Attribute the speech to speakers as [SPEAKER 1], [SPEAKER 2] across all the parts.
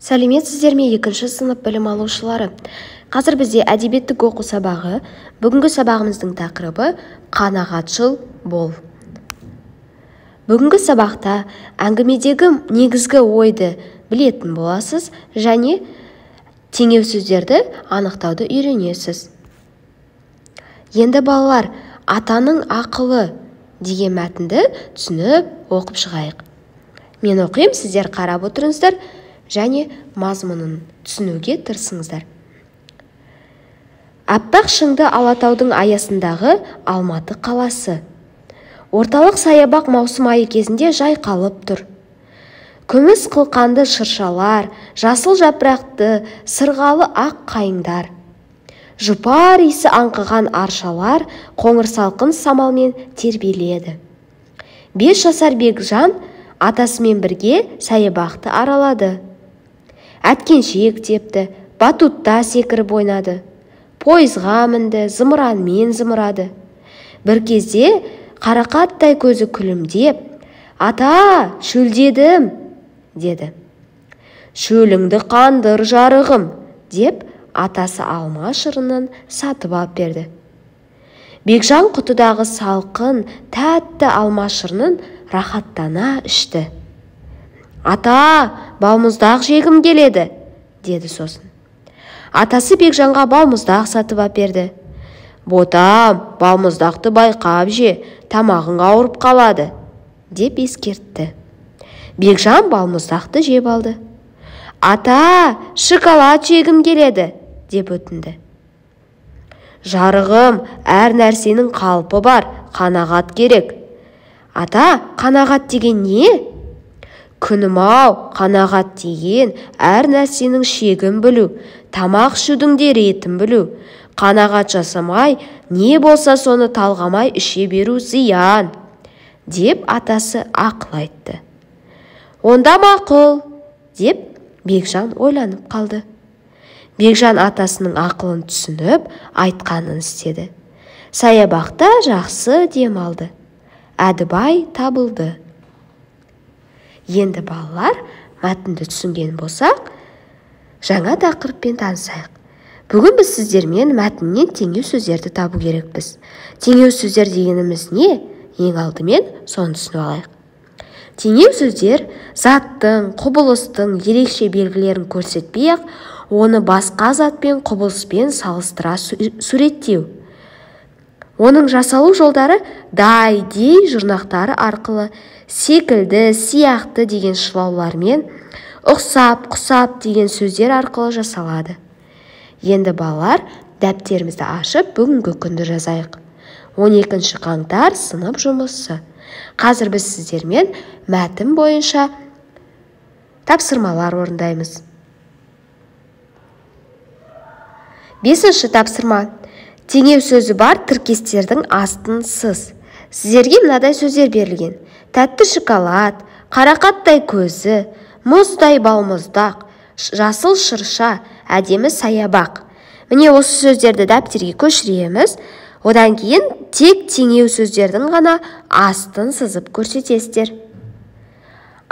[SPEAKER 1] Сәлеметсіздер ме, екінші сынып білім алушылары? Қазір бізде әдебиеттік оқу сабағы. Бүгінгі сабағымыздың тақырыбы қанағатшыл бол. Бүгінгі сабақта әңгімедегі негізгі ойды білетін боласыз және теңеу сөздерді анықтауды үйренесіз. Енді балалар, атаның ақылы деген мәтінді түсініп оқып шығайық. Мен оқимын, сіздер қарап отырыңыздар және мазмұнын түсінуге тырысыңыздар. Аппақ шыңды Алатаудың аясындағы Алматы қаласы. Орталық саябақ маусым айы кезінде жайқалып тұр. Күміс қылқанды шыршалар, жасыл жапырақты, сырғалы ақ қайыңдар. Жұпар иісі аңқыған аршалар қоңыр салқын самалмен тербеледі. 5 жасар Бекжан атасымен бірге саябақты аралады. Әткеншек тепті, батутта секіріп ойнады. Пойызға мінді, зымыранмен зымырады. Бір кезде қарақаттай көзі күлімдеп, «Ата, шөлдедім!» деді. «Шөліңді қандыр, жарығым!» деп атасы алма шырынын сатып алып берді. Бекжан құтыдағы салқын, тәтті алма шырынын рахаттана ішті. «Ата, балмұздақ жегім келеді!» деді сосын. Атасы Бекжанға балмұздақ сатып алып берді. «Ботам, балмұздақты байқап же, тамағың ауырып қалады», деп ескертті. Бекжан балмұздақты жеп алды. «Ата, шоколад жегім келеді», деп өтінді. «Жарығым, әр нәрсенің қалпы бар, қанағат керек». «Ата, қанағат деген не?» «Күнім-ау, қанағат деген әр нәрсенің шегін білу, тамақ ішудің де ретін білу. Қанағат жасамай, не болса соны талғамай іше беру зиян», деп атасы ақыл айтты. «Онда мақұл», деп Бекжан ойланып қалды. Бекжан атасының ақылын түсініп, айтқанын істеді. Саябақта жақсы дем алды. Әдібай табылды. Енді балалар, мәтінді түсінген болсақ, жаңа тақырыппен танысайық. Бүгін біз сіздермен мәтіннен теңеу сөздерді табу керекпіз. Теңеу сөздер дегеніміз не? Ең алдымен соны түсініп алайық. Теңеу сөздер заттың, құбылыстың ерекше белгілерін көрсетпей-ақ, оны басқа затпен, құбылыспен салыстыра суреттеу. Оның жасалу жолдары дай, дей жұрнақтары арқылы, секілді, сияқты деген шылаулармен, ұқсап, құсап деген сөздер арқылы жасалады. Енді балалар, дәптерімізді ашып, бүгінгі күнді жазайық. 12 қаңтар сынып жұмысы. Қазір біз сіздермен мәтін бойынша тапсырмалар орындаймыз. 5-ші тапсырма. Теңеу сөзі бар тіркестердің астын сыз. Сіздерге мынадай сөздер берілген. Тәтті шоколад, қарақаттай көзі, мұздай балмұздақ, жасыл шырша, әдемі саябақ. Міне осы сөздерді дәптерге көшіреміз. Одан кейін тек теңеу сөздердің ғана астын сызып көрсетесіздер.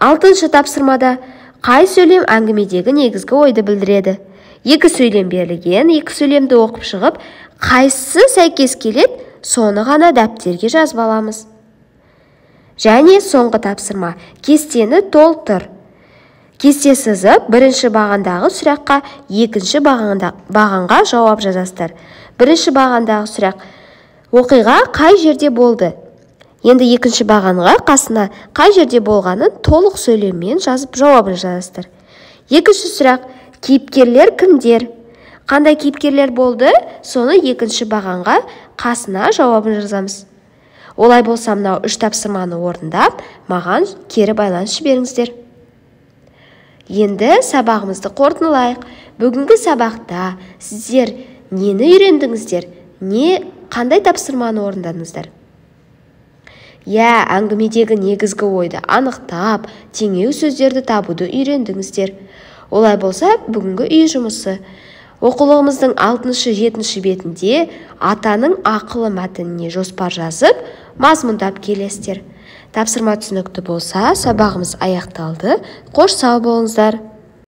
[SPEAKER 1] 6-шы тапсырмада қай сөйлем әңгімедегі негізгі ойды білдіреді? 2 сөйлем берілген, 2 сөйлемді оқып шығып, қайсысы сәйкес келеді, соны ғана дәптерге жазып аламыз. Және соңғы тапсырма, кестені толтыр. Кесте сызып, бірінші бағандағы сұраққа, екінші бағанға жауап жазасыздар. Бірінші бағандағы сұрақ, оқиға қай жерде болды? Енді екінші бағанға қасына қай жерде болғанын толық сөйлеммен жазып жауабын жазасыздар. Екінші сұрақ, кейіпкерлер кімдер? Қандай кейіпкерлер болды? Соны екінші бағанға қасына жауабын жазамыз. Олай болса, мынау 3 тапсырманы орындап, маған кері байланыс жіберіңіздер. Енді сабағымызды қорытындылайық. Бүгінгі сабақта сіздер нені үйрендіңіздер? Қандай тапсырманы орындадыңыздар? Иә, әңгімедегі негізгі ойды анықтап, теңеу сөздерді табуды үйрендіңіздер. Олай болса, бүгінгі үй жұмысы. Оқулығымыздың 6-7 бетінде атаның ақылы мәтініне жоспар жазып, мазмұндап келесіздер. Тапсырма түсінікті болса, сабағымыз аяқталды. Қош сау болыңыздар.